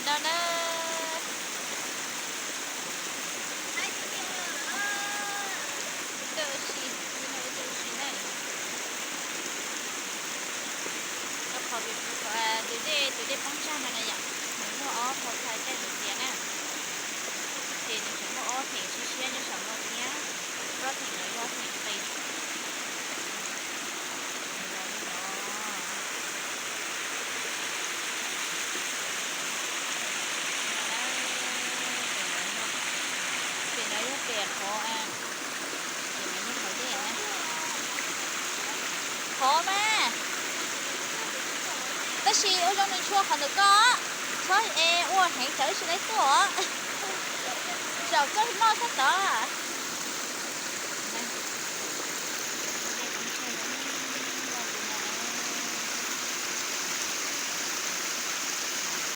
No na. Ib tug ua si, ib tug ua si na. Tus dej, tus dej poob tsag no na yom, nws muaj ob phau txhais caij nws tias na, ces nws tseem muaj ob theem siab siab nyob saum no thiab, ob theem no yog ob theem qis. Pem no yog pem qhov, pem no yog qhov dej na. Qhov mas, tab sis ua zoo nws tshua qhov ntawm ko, txhob es ua heev tsam wb tsis tau tuaj. Zaum txoj noj sab tod.